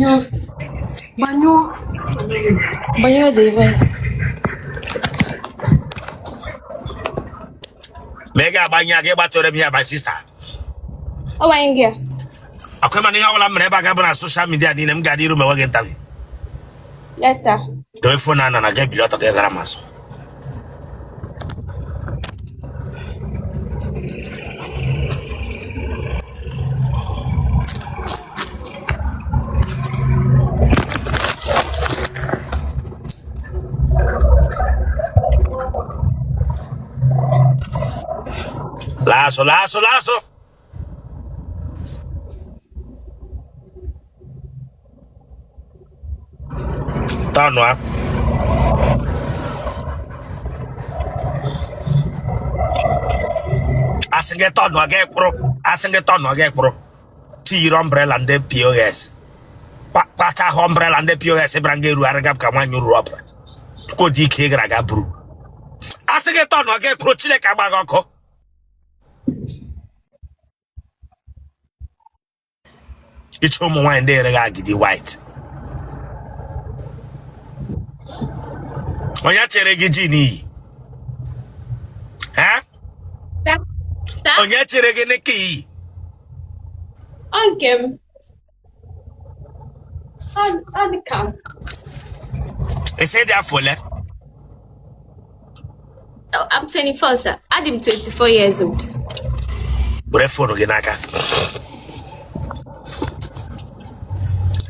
Gbanyụọ. Gbanyụọ. Gbanyụọ device. Ma ị ga-agbanye ya, gị gbatụrụ m ya, my sister. Ọ gbanye gị a. Akwa mana ihe ọbụla m mere ebe a ga-abụ na social media niile m ga-adị iru ma enweghị interview. Yes, sir. Dowe phone a na gị ebili ọtọ ka ị zara m azụ. Laa azụ, laa azụ, laa azụ. Tọnụ a. Asị gị tọnụ gị kpụrụ, asị gị tọnụ gị kpụrụ. Tiyiri umbrella ndị POS. Kpacha ahụ umbrella ndị POS bịara nga erugharị gị ka nwaanyị ruru ọbara. Kodi ike ị gara aga buru. Asị gị tọnụ gị kpụrụ, Chineke agba gị ọkụ. Ịchọ ụmụ nwaanyị ndị ereghị agidi white. Onye chere gị jean i yi? Ha? Onye chere gị knicker i yi? Ọ nke m. Ọ dị ka m. Ị sị ị dị afọ ole? Oh, I'm 24, sir. Adị m 24 years old. Were phone gị n'aka.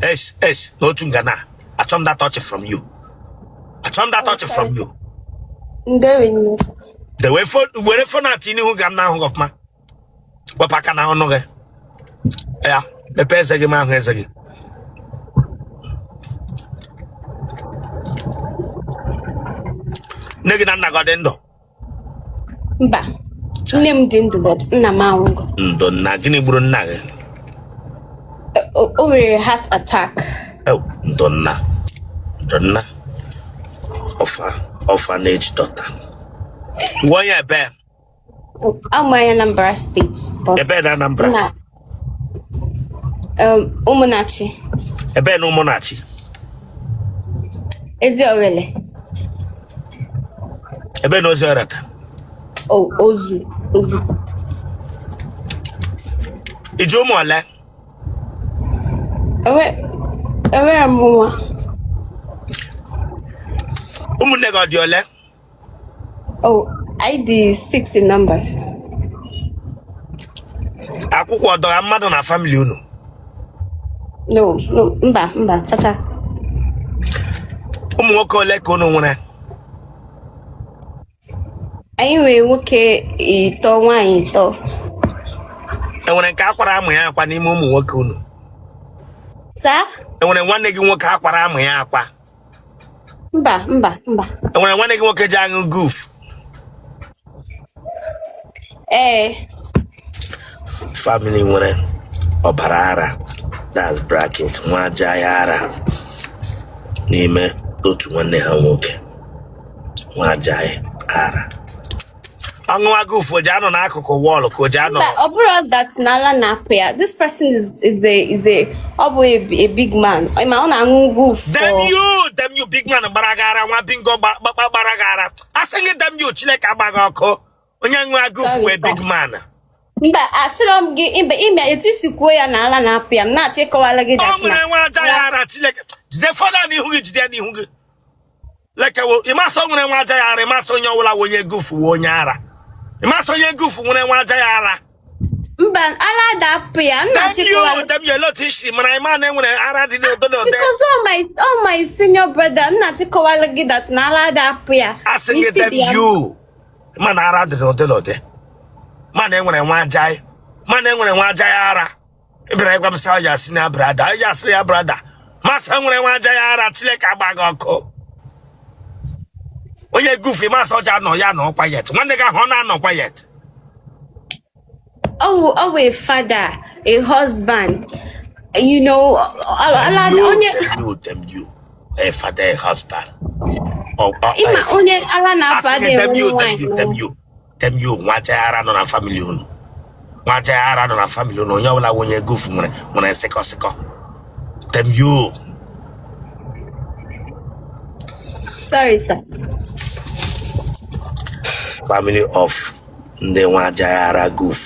Es es n'otu nga na achọ m that touch from you. Achọ m that touch from you. Ndewo nne, sir. Dewe phone, were phone a tinye n'ihu ka m na-ahụ gị ọfụma. Wepụ aka na ọnụ gị. Ya, mepee eze gị m ahụ eze gị. Nne gị na nna gị ọ dị ndụ? Mba. Nne m dị ndụ but nna m anwụgo. Ndụ nna, gịnị gburu nna gị? O nwere heart attack. Ndụ nna, ndụ nna. Orphanage daughter. Nwa onye ebe? Abụ m onye Anambra State. Ebe na Anambra? Na Ụmụnachi. Ebe na Ụmụnachi? Eziowelle. Ebe na Ozi taa? Oh, Ozu, Ozu. I ji ụmụ ole? Enwere m nwa. Ụmụnne gị ọ dị ole? Oh, anyị dị six in numbers. Akwụkwọ ọ dọga mmadụ na family unu? No, no, mba, mba, chacha. Ụmụ nwoke ole ka unu nwere? Anyị nwere nwoke ịtọ, nwaanyị ịtọ. Enwere nke akwara amụ ya akwa n'ime ụmụ nwoke unu? Sir? Enwere nwanne gị nwoke akwara amụ ya akwa? Mba, mba, mba. Enwere nwanne gị nwoke ji aṅụ guf? Ee. Family nwere ọbara ara, that's bracket nwa aja ya ara n'ime otu nwanne ha nwoke nwa aja ya ara. Ọ ṅụwa guf, o ji anọ n'akụkụ wall ka o ji anọ? Mba, ọ bụrụ that na ala na-apụ ya. This person is a ọ bụ a big man. Ma ọ na-aṅụ guf. Damn you, damn you, big man gbara gị ara, nwa bingo gbara gị ara. Asị gị damn you, Chineke agba gị ọkụ. Onye ṅụa guf wee big man. Mba, asịrọ m gị mba, ime etu i si kwuo ya na ala na-apụ ya, m na-achọ ịkọwala gị O that na nwere nwa aja ya ara. Chineke, jide phone a n'ihu gị, jide ya n'ihu gị. Lekewo ịmasị o nwere nwa aja ya ara, ịmasị onye ọbụla wụ onye gufu wụ onye ara, ịmasị onye gufu nwere nwa aja ya ara. Mba, ala da-apụ ya, nna chịkọwara. Damn you, otu i si mara ịma na enwere ara dị n'odo n'ode? Because all my senior brother, nna chịkọwara gị that na ala da-apụ ya. Asị gị damn you, ma na ara dị n'ụdị n'ụdị, ma na enwere nwa aja, ma na enwere nwa aja ya ara. Ị bịara ịgwa m sị ya senior brother, ya sịrị ya brother, masị nwere nwa aja ya ara. Chineke agba gị ọkụ. Onye gufu, masị ọja nọ ya nọ quiet, nwanne gị ahụ ọ na-anọ quiet. Oh, a father, a husband, ala onye You, damn you, a father, a husband. Oh, Ịma onye ala na-apụ adịghị damn you, damn nwaanyị. you, damn you, damn you, nwa aja ya ara nọ na family unu, nwa aja ya ara nọ na family unu. Onye ọbụla onye gufu nwere sịkọ sịkọ. Damn you. Sorry, sir. Family of ndị nwa ajaghara goof.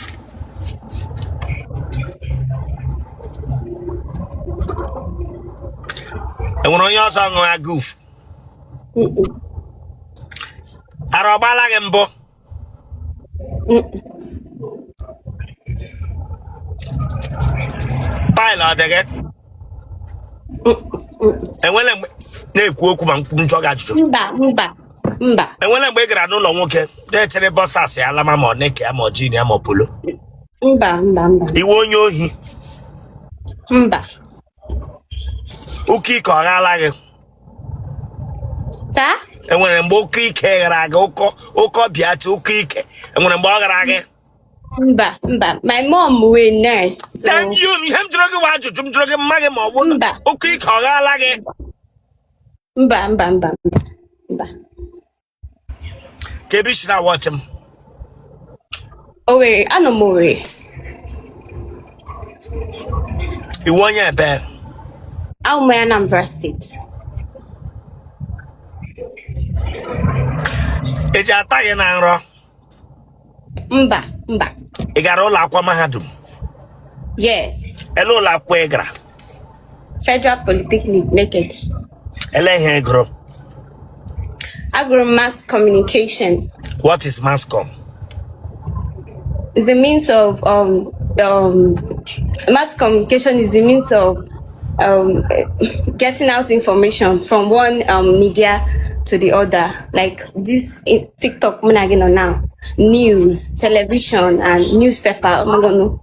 Enwere onye ọzọ ṅụa goof? Ara ọ gbaala gị mbụ? Pile ọ dị gị? Enwele mgbe na-ekwu okwu ma m jụọ gị ajụjụ? Mba, mba, mba. Enwele mgbe ị gara n'ụlọ nwoke na-echere boxers ya alama ma ọ knicker ya ma ọ jean ya ma ọ polo? Mba, mba, mba. Ị wụ onye ohi? Mba. Ụkọ ike ọ ghala gị? Taa? Enwere mgbe ụkọ ike ghara gị? Ụkọ ụkọ bịa ụkọ ike, enwere mgbe ọ ghara gị? Mba, mba. My mom wụ nurse, so Damn you, ihe m jụrụ gị wa ajụjụ m jụrụ gị mma gị ma ọ bụ Mba. ụkọ ike ọ ghala gị? Mba, mba, mba, mba, mba. Ka ebe i si na-awatch m? Owerri, anọ m Owerri. Ị wụ onye ebe? Awụ m Anambra State. Eji ata gị na nrọ? Mba, mba. Ị gara ụlọ akwụkwọ mahadum? Yes. Ele ụlọ akwụkwọ ị gara? Federal Polytechnic, Nekede. Ele ihe ị gụrụ? Agụrụ m mass communication. What is mass com? Is the means of mass communication is the means of getting out information from one media to the other, like this TikTok mụ na gị nọ now, news, television and newspaper, ụmụ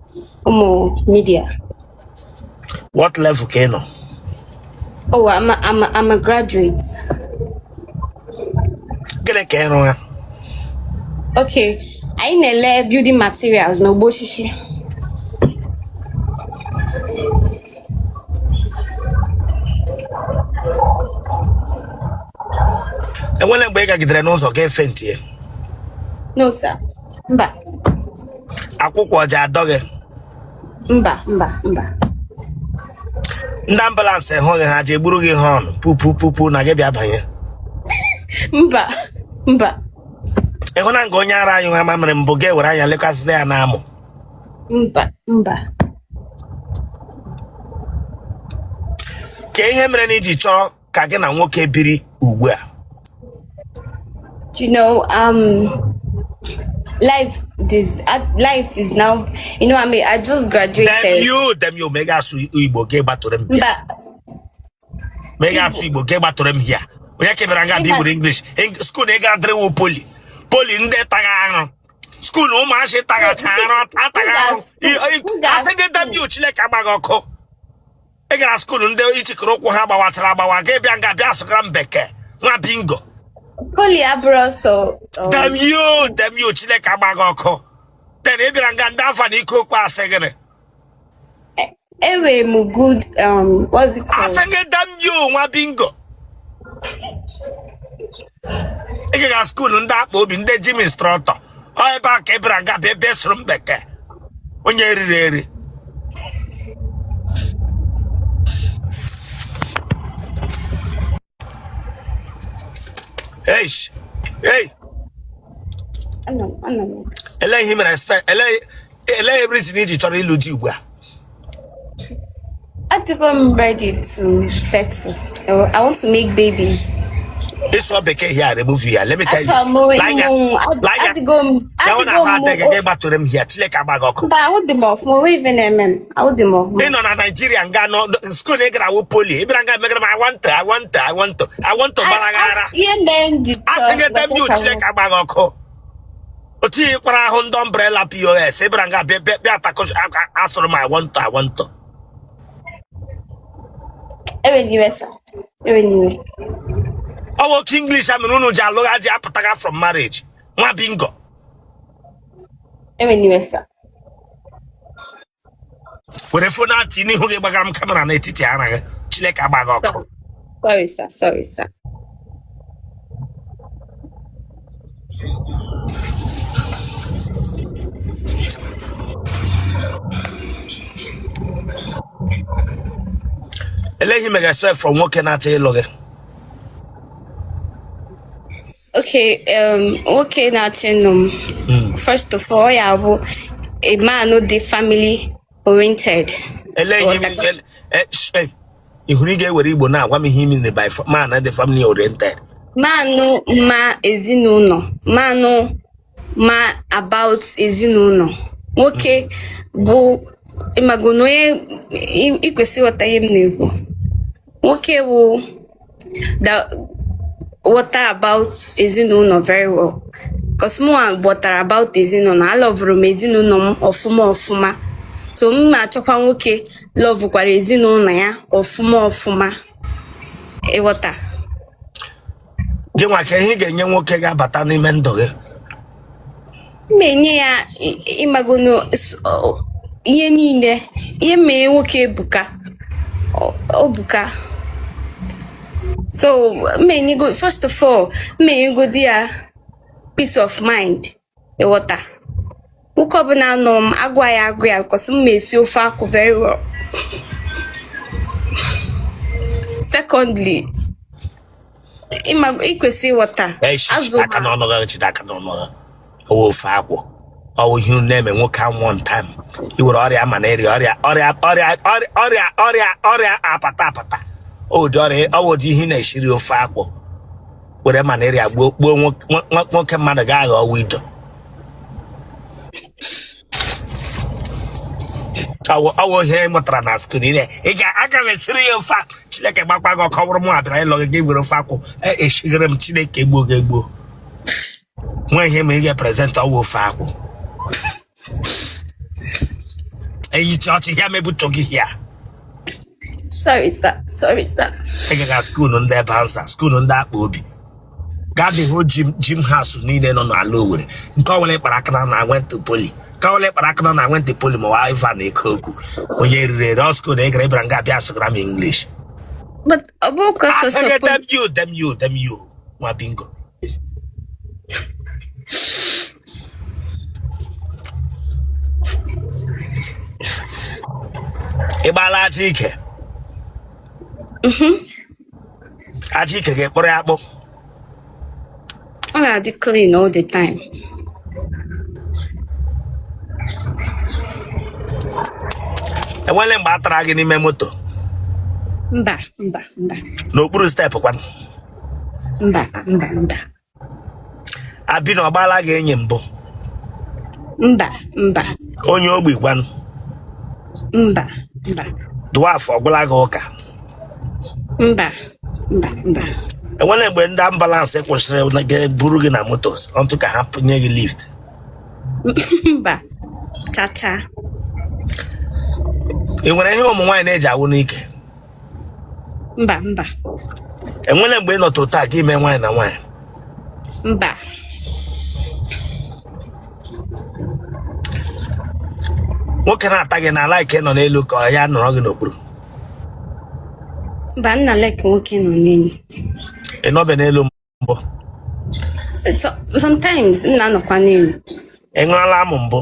ụmụ media. What level ka ị nọ? Oh, I'm a graduate. Gịnị ka ị rụga? Okay, anyị na-ele building materials n'ogbo osisi. Enwere mgbe ị gagidere n'ụzọ ga-efe ntie? No, sir. Mba. Akwụkwọ ọja adọ gị? Mba, mba, mba. Ndị ambulance hụ gị, ha ji egburu gị horn pupu pupu na gị bịa banye? Mba, mba. Ị hụ na nga onye ara anyụ ha mamịrị mbụ ga-ewere anya lekwasịrị ya n'amụ? Mba, mba. Ka ihe mere na iji chọọ ka gị na nwoke biri ugbu a? Do you know, life is now, I mean, I just Damn graduated. you, damn you, ma ị ga-asụ Igbo ka ị gbatụrụ m bịa. Mba. Ma ị ga-asụ Igbo ka ị gbatụrụ m hia. Onye kebara nga Ịba. bụ English. School na ị ga dịrị wụ poly. Poly ndị taga arụ. School na ụmụazị tagacha arụ, ataga arụ. Asị gị damn you, Chineke agbaghị ọkụ. Ị gara school ndị ichikọrọ ụkwụ ha gbawachara agbawa, ga bịa nga bịa sụgara m bekee. Nwa bingo. Poly abụrụ so Damn you, damn you, Chineke agbaghị ọkụ. Then ị bịara nga ndị afa na ike okwu asị gịnị? Enwere m good what's it called? Asị gị damn you, nwa bingo. Ị gara school ndị akpa obi ndị gym instructor. Ọ ebe a ka ị bịara nga bịa bịa sụrụ m bekee. Onye eriri eri. Eish. Hey, Anọ m, anọ m. ele ihe mere expect ele ele reason iji chọrọ ịlụ di ugbu a? Adịgo m ready to settle. Oh, I want to make babies. Ịsụọ bekee here, remove you here. Let me tell you. Achọrọ m Lanya, ịmụ lanya. adịgo m Ya hụ na adịgo ahụ m adịghị gị gbatụrụ m here. Chineke agbaghị ọkụ. Mba, ahụ dị m ọfụma, onwe ife na-eme m. Ahụ dị m ọfụma. Ị nọ na Naijiria nga nọ school ị gara wụ poly. Ị bịara nga megara m I want to, I want to, I want to, I want to gbara gị ara. Ihe mere m ji Asị chọọ gị damn you, Chineke agbaghị ọkụ. Otu ihe kwara ahụ ndị umbrella POS ị bịara nga bịa bịa bịa takọ asụrụ m I want to, I want to. Ewela iwe, sir. Ewela iwe. Ọ bụ oke English a mere unu ji alụgha ji apụtaga from marriage. Nwa bingo. Ewela iwe, sir. Were phone atị n'ihu gị gbagara m camera n'etiti ara gị. Chineke agbaghị ọkụ. Sorry, sir. Sorry, sir. Ele ihe ị mega expect from nwoke na-achọ ịlụ gị? Okay, nwoke na-achọ ịnụ m. First of all, ya bụ a man dị family oriented. Ele ihe ị hụrụ ị ga-ewere Igbo na-agwa m ihe ị mean by man dị family oriented. Man ma ezinụlọ, man ma about ezinụlọ. Nwoke bụ ịmago na onye ị kwesị ịghọta ihe m na-ekwu. Nwoke bụ that ghọta about ezinụlọ very well. Cause mụnwa ghọtara about ezinụlọ, aloverụ m ezinụlọ m ọfụma ọfụma. So m na-achọkwa nwoke lovekwara ezinụlọ ya ọfụma ọfụma. Ịghọta? Gị nwa ka ihe ị ga-enye nwoke ga-abata n'ime ndụ gị? M na-enye ya ịmagono ihe niile. Ihe m enye nwoke ebuka. O buka. So m enyego, first of all, m enyegodi ya peace of mind. Ịghọta? Nwoke ọbụla nọ m agwa ya agụ ya because m esi ofe akwụ very well. Secondly, ikwesị ịghọta azụ aka n'ọnụ gị, jide aka n'ọnụ gị. Ọwụ ofe akwụ, ọwụ ihe unu na-eme nwoke anwụ on time. I were ọrịa ma na-eri ọrịa ọrịa ọrịa ọrịa ọrịa ọrịa ọrịa apata apata ụdị ọrịa ọwụ ụdị ihe ị na-esiri ofe akwụ were ma na-eri gbuo gbuo nwoke mmadụ ga-aghọ widow. Ọwụ ihe ị mụtara na school niile ị ga aga m esiri ya ofe akwụ. Chineke gbakwa gị ọkụ, ọ bụrụ mụ abịara ịlụ gị, gị were ofe akwụ eshigere m, Chineke egbuo gị egbuo. Nwa ihe ma ị ga-epresent ọwụ ofe akwụ eyicha ọchị ya mebuto gị ya. Sorry sir, sorry sir. Ị gaga school ndị bouncer, school ndị akpa obi, gaa dị hụ gym house niile nọ n'ala Owerri, nke ọbụla ịkpara aka na went to poly, nke ọbụla ịkpara aka na went to poly ma wa iva na eke okwu onye riri ere ọ school na ị gara ịbịara nga abịa asụgara m English. But ọ bụ ka asị sọsọ gị damn you, damn you, damn you, nwa bingo. Ị gbaala aja ike? Aja ike ga-ekpọrọ ya akpụ? Ọ na-adị clean all the time. Enwele mgbe a tara gị n'ime moto? Mba, mba, mba. N'okpuru step kwanụ? Mba, mba, mba. Abi na ọ gbaala gị enyi mbụ? Mba, mba. Onye ogbi kwanụ? Mba, mba. Dwarf ọ gwala gị ụka? Mba, mba, mba. Enwere mgbe ndị ambulance kwụsịrị na gị buru gị na moto ọtụ ka ha nye gị lift? Mba, chacha. Ị nwere ihe ụmụ nwaanyị na-eji awụ n'ike? Mba, mba. Enwere mgbe ị nọtụ taa gị mee nwaanyị na nwaanyị? Mba. Nwoke na-ata gị na like nọ n'elu ka ya nọrọ gị n'okpuru? Mba, nna like nwoke nọ n'elu. Ị nọbe n'elu mbụ? Sometimes m na-anọkwa n'elu. Ị ṅụọla amụ mbụ?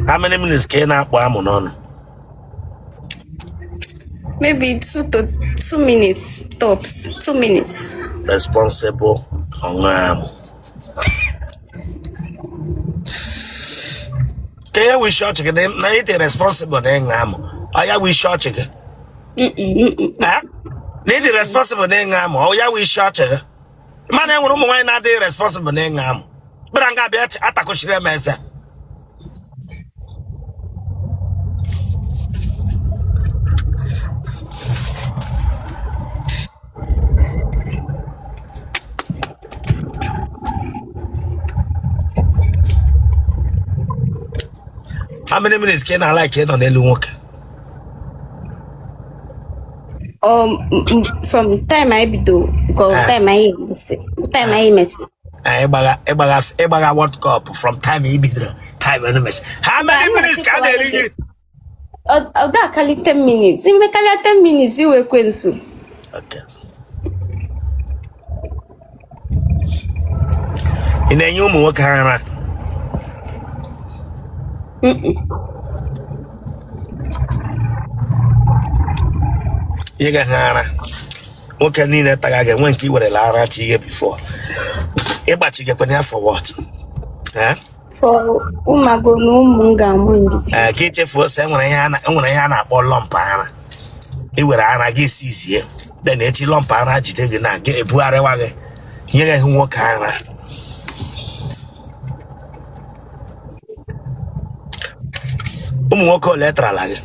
How many minutes ka ị na-akpụ amụ n'ọnụ? Maybe 2 to 2 minutes tops. 2 minutes. Responsible ọṅụ amụ ka ihe wụ isi ọchị gị na ị dị responsible na ịṅụ amụ, ọ ya wụ isi ọchị gị? Eh? Na ị dị responsible na ịṅụ amụ, ọ ya wụ isi ọchị gị? Mana e nwere ụmụ nwaanyị na-adịghị responsible na ịṅụ amụ bịara nga bịa atakụchiri m eze. How many minutes ka ị na-ala ka ị nọ n'elu nwoke? From time I bido go time I mesi. Time I mesi. Ịgbagha World Cup from time ị bidoro time ị mesi. How many minutes ka a na-eri gị? Ọ da akali 10 minutes. Ime karịa 10 minutes iwe ekwensu. Okay. Ị na-enye ụmụ nwoke ara? Ihe ga ha ara nwoke niile taga gị enwe nke i werela ara chi ihe before ịgbachigekwana ya for what? Eh? For ụmụago na ụmụ m ga-amụ in the future. Ee, ka echefuo sị enwere ihe a na- enwere ihe a na-akpọ lump ara. I were ara gị sizie, then echi lump ara jide gị na gị ebugharịwa gị nye gị nwoke ara. Ụmụ nwoke ole tarala gị?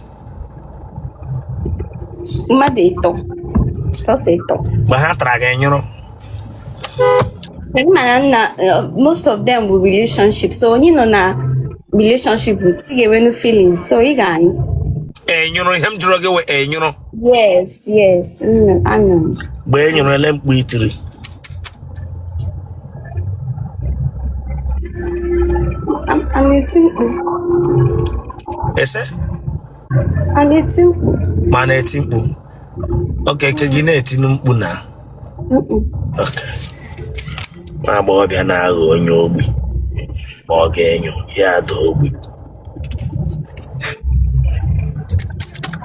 Mmadụ ịtọ, sọsọ ịtọ. Mgbe ha tara gị nyụrụ? Mana nna, most of them bụ relationship, so onye nọ na relationship with ị ga-enwenu feelings, so ị ga-anyụ. Enyụrụ? Ihe m jụrụ gị wee enyụrụ? Yes, anyụ. Mgbe e nyụrụ, ele mkpu itiri? A na-eti mkpu. Ese? A na-eti mkpu. Ma na-eti mkpu. Okay, ke gị na-etinu mkpu na? Okay. Nwa agbọghọbịa na-aghọ onye ogbi ma ọ ga-enyo ya ada ogbi.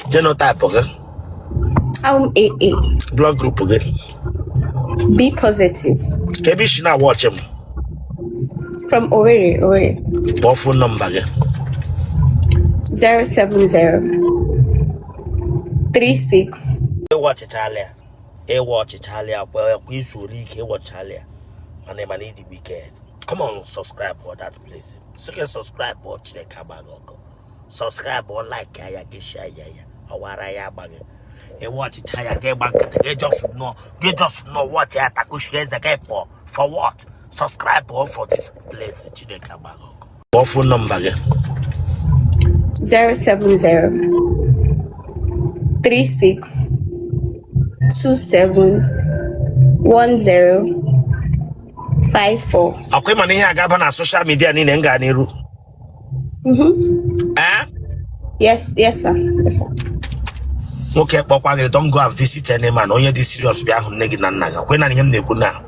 Genotype gị? Awụ m AA. Blood group gị? B positive. Ka ebe i si na-awatch m? From Owerri, Owerri. Kpọọ phone number gị. 070 36. Ịwatchichala ya, ịwatchichala ya kwa kwa izu ole ike ịwatchichala ya, mana ịma na ịdị wicked. Come on, subscribe for that place. Sị subscribe ọ, Chineke agba gị ọkụ. Subscribe ọ, like ya gị, share ya, ya ọwara ya agba gị. Ịwatchicha ya gị gba nkịtị gị, just nọ gị, just nọ watch ya, takushie eze gị pụọ. For what? Subscribe ọ for this place. Chineke agba gị ọkụ. Kpọọ phone number gị. 070 36 27 10 54. Ọkwa ịma na ihe agaba na social media niile m gaa n'iru? Ee? Yes, sir. Yes, sir. Nwoke kpọkwa gị, don't go and visit any man. Onye dị serious bịa hụ nne gị na nna gị. Kwe na ihe m na-ekwu na.